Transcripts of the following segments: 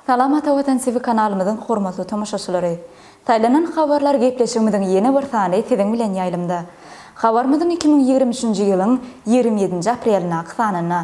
Salam Ata Watan TV kanalymyzyň hormatly tomaşaçylary! Saýlanan habarlar gepleşigimiziň ýene bir sany siziň bilen ýaýlymda. Habarymyzyň 2023-nji ýylyň 27-nji aprelindäki sanynda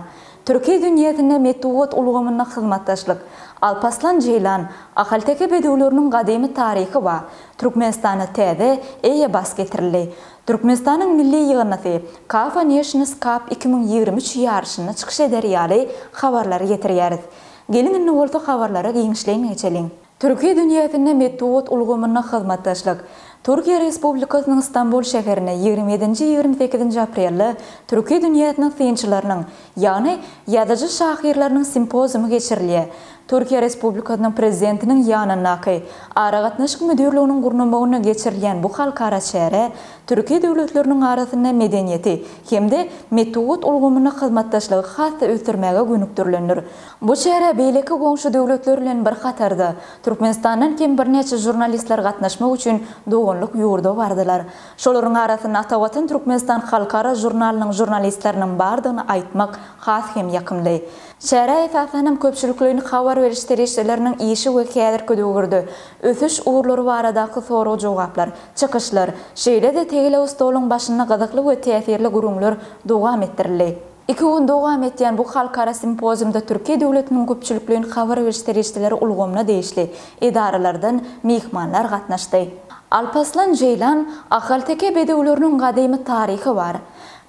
Türki dünýäsinde metbugat ulgamynda hyzmatdaşlyk, Alpaslan Jeýlan, Ahalteke bedewleriniň gadymy taryhy we Türkmenistana täze Eýebas getirildi. Türkmenistanyň milli ýygyndysy CAFA Nations Cup 2023 ýaryşynda çykyş eder ýaly habarlary getirýäris. Geliň indi bolsa habarlara giňişleýin geçeliň. Türki dünýäsinde metbugat ulgamynda hyzmatdaşlyk Türkiýe Respublikasynyň Stambul şäherinde 27-nji, 28-nji aprelde Türki dünýäsiniň synçylarynyň, ýagny ýazyjy-şahyrlarynyň simpoziumy geçirilýär. Türkiýe Respublikasynyň Prezidentiniň ýanyndaky Aragatnaşyk müdirliginiň gurnamagynda geçirilýän bu halkara çäre türki döwletleriniň arasynda medeniýeti hem-de metbugat ulgamynda hyzmatdaşlygy has-da ösdürmäge gönükdirilendir. Bu çärä beýleki goňşy döwletler bilen bir hatarda, Türkmenistandan hem birnäçe žurnalistler gatnaşmak üçin doganlyk ýurda bardylar. Şolaryň arasynda Atavatan Türkmenistan halkara žurnalynyň žurnalistleriniň bardygyny aýtmak has hem ýakymly. Çärä esasanam köpçülikleýin habar beriş serişdeleriniň işi we häzirki döwürde ösüş ugurlary baradaky sorag-jogaplar, çykyşlar, şeýle-de tegelek stoluň başynda gyzykly we täsirli gürrüňler dowam etdirildi. Iki gün dowam etýän bu halkara simpoziumda Türkiýe döwletiniň köpçülikleýin habar beriş serişdeleri ulgamyna degişli edaralardan myhmanlar gatnaşdy. Alpaslan Jeýlan, Ahalteke bedewleriniň gadymy taryhy bar.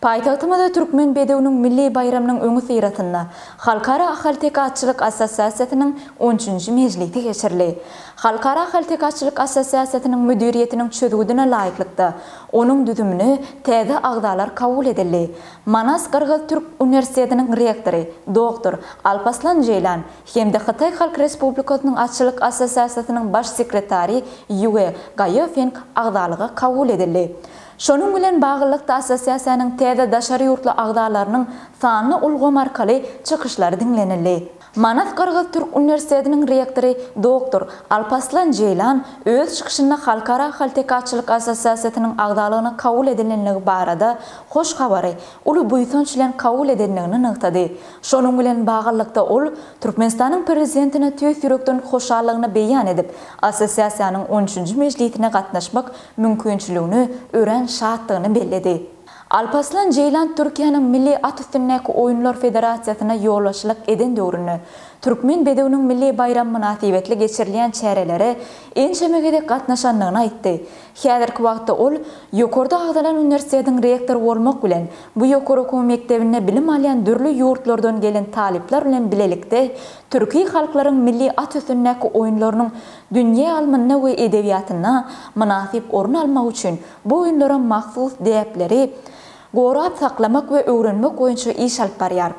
Paýtagtymyzda Türkmen bedewiniň milli baýramynyň öňüsyrasynda Halkara ahalteke atçylyk assosiasiýasynyň on üçünji mejlisi geçirildi. Halkara ahalteke atçylyk assosiasiýasynyň müdiriýetiniň çözgüdine laýyklykda, onuň düzümine täze agzalar kabul edildi. Manas gyrgyz-türk uniwersitetiniň rektory, doktor Alpaslan Jeýlan hem-de Hytaý Halk Respublikasynyň atçylyk assosiasiýasynyň baş sekretary Ýue Gaýofeng agzalyga kabul edildi. Şonuň bilen baglylykda assosiasiýanyň täze daşary ýurtly agzalarynyň sanly ulgam arkaly çykyşlary diňlenildi. Manas gyrgyz-türk uniwersitetiniň rektory doktor Alpaslan Jeýlan öz çykyşynda Halkara ahalteke atçylyk assosiasiýasynyň agzalygyna kabul edilenligi barada hoş habary uly buýsanç bilen kabul edendigini nygtady. Şonuň bilen baglylykda ol Türkmenistanyň Prezidentine tüýs ýürekden hoşallygyny beýan edip, assosiasiýanyň on üçünji mejlisine gatnaşmak mümkinçiligine örän şatdygyny belledi. Alpaslan Jeýlan Türkiýäniň Milli at üstündäki oýunlar federasiýasyna ýolbaşçylyk eden döwründe Türkmen bedewiniň milli baýramy mynasybetli geçirilýän çärelere ençeme gezek gatnaşandygyny aýtdy. Häzirki wagtda ol ýokarda agzalan uniwersitetiň rektory bolmak bilen, bu ýokary okuw mekdebinde bilim alýan dürli ýurtlardan gelen talyplar bilen bilelikde türki halklaryň milli at üstündäki oýunlarynyň dünýä ylmynda we edebiýatynda mynasyp orun almagy üçin bu oýunlara mahsus däpleri gorap saklamak we öwrenmek boýunça iş alyp barýar.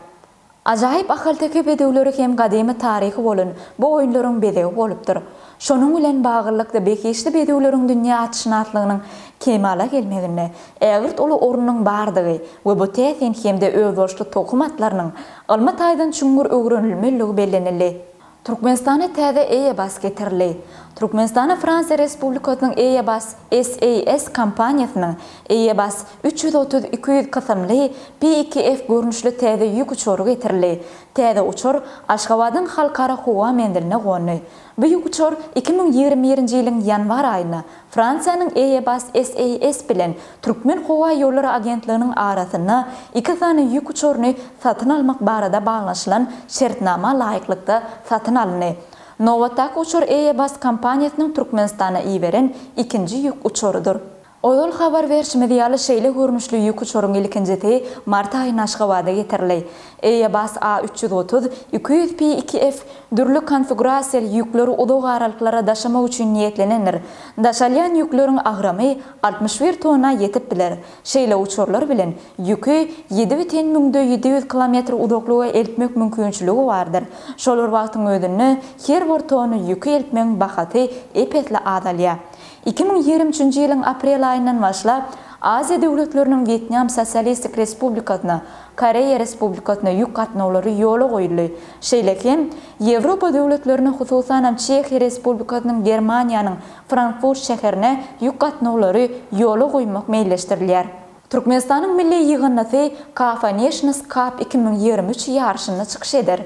Ajaýyp ahalteke bedewleri hem gadymy taryhy bolan bu oýunlaryň bezegi bolupdyr. Şonuň bilen baglylykda behişdi bedewleriň dünýä atşynaslygynyň kemala gelmeginde ägirt uly ornunyň bardygy we bu täsin hem-de özboluşly tohum atlarynyň ylmy taýdan çuňňur öwrenilmelidigi bellenildi. Türkmenistana täze Airbus getirildi. Türkmenistana Fransiýa Respublikasynyň Airbus SAS kompaniýasynyň Airbus 330 200 kysymly P-2F görnüşli täze ýük uçary getirildi. Täze uçar Aşgabadyň Halkara howa menziline gondy. Bu ýük uçar 2021-nji ýylyň ýanwar aýynda Fransiýanyň Airbus SAS bilen Türkmenhowaýollary agentliginiň arasynda iki sany ýük uçaryny satyn almak barada baglaşylan şertnama laýyklykda satyn alyndy. Nobatdaky uçar Airbus kompaniýasynyň Türkmenistana iberen ikinji ýük uçarydyr. Ozal habar berşimiz ýaly, şeýle görnüşli ýük uçaryň ilkinjisi mart aýynda Aşgabada getirildi. Airbus A 330, 200 P2F dürli konfigurasiýaly ýükleri uzak aralyklara daşamak üçin niýetlenendir. Daşalýan ýükleriň agramy 61 tonna ýetip biler. Şeýle uçarlar bilen ýüki ýedi bütin müňde 700 kilometr uzaklyga eltmek mümkinçiligi bardyr. Şol bir wagtyň özünde her bir tonna ýüki eltmegiň bahasy ep-esli azalýar. 2023-nji ýylyň aprel aýyndan başlap, Aziýa döwletleriniň Wýetnam Sosialistik Respublikasyna, Koreýa Respublikasyna ýük gatnawlary ýola goýuldy. Şeýle hem, Ýewropa döwletlerine, hususanam Çehiýa Respublikasynyň Germaniýanyň Frankfurt şäherine ýük gatnawlary ýola goýmak meýilleşdirilýär. Türkmenistanyň milli ýygyndysy CAFA Nations Cup 2023 ýaryşynda çykyş eder.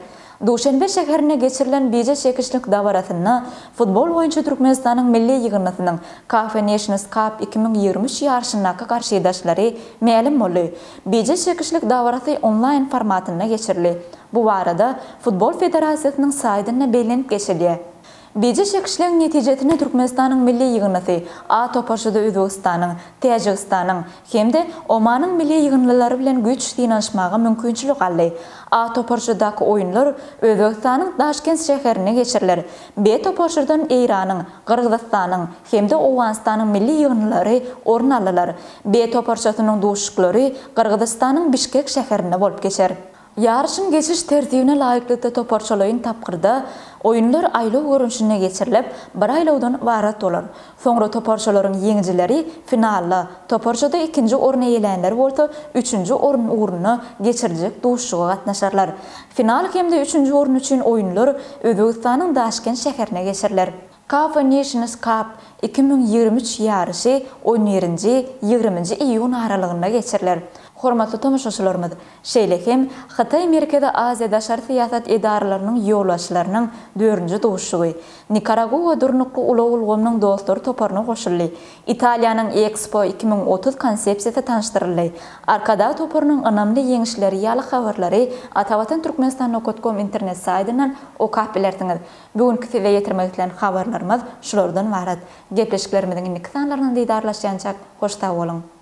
Duşenbe şäherinde geçirilen bije çekişlik dabarasynda futbol boýunça Türkmenistanyň milli ýygyndysynyň CAFA Nations Cup 2023 ýaryşyndaky garşydaşlary mälim boldy. Bije çekişlik dabarasy onlaýn formatynda geçirildi. Bu barada Futbol federasiýasynyň saýtynda bellenip geçilýär. Bije çekişligiň netijesinde Türkmenistanyň milli ýygyndysy A toparçada Özbegistanyň, Täjigistanyň hem-de Omanyň milli ýygyndylary bilen güýç synanyşmaga mümkinçilik aldy. A toparçadaky oýunlar Özbegistanyň Daşkent şäherinde geçiriler. B toparçadan Eýranyň, Gyrgyzystanyň hem-de Owganystanyň milli ýygyndylary orun aldylar. B toparçasynyň duşuşyklary Gyrgyzystanyň Bişkek şäherinde bolup geçer. Ýaryşyň geçiş tertibine laýyklykda toparçalaýyn tapgyrda oýunlar aýlaw görnüşinde geçirilip, bir aýlawdan ybarat bolar. Soňra toparçalaryň ýeňijileri finalda, toparçada ikinji orny eýelänler bolsa üçünji orun ugrunda geçiriljek duşuşyga gatnaşarlar. Final hem-de üçünji orun üçin oýunlar Özbegistanyň Daşkent şäherinde geçiriler. CAFA Nations Cup 2023 ýaryşy on birinji, ýigriminji iýun aralygynda geçiriler. Hormatly tomaşaçylarymyz, şeýle hem Hytaý Merkezi Aziýa daşary syýasat edaralarynyň ýolbaşçylarynyň dördünji duşuşygy, Nikaragua durnukly ulag ulgamynyň dostlary toparyna goşuldy, Italiýanyň Expo 2030 konsepsiýasy tanyşdyryldy, Arkadag toparynyň ynamly ýeňişleri ýaly habarlary Atavatan Türkmenistan nokat kom internet saýtyndan okap bilersiňiz. Bu günki size ýetirmek islän habarlarymyz şulardan ybarat. Gepleşiklerimiziň indiki sanlarynda didarlaşýançak, hoş sag boluň!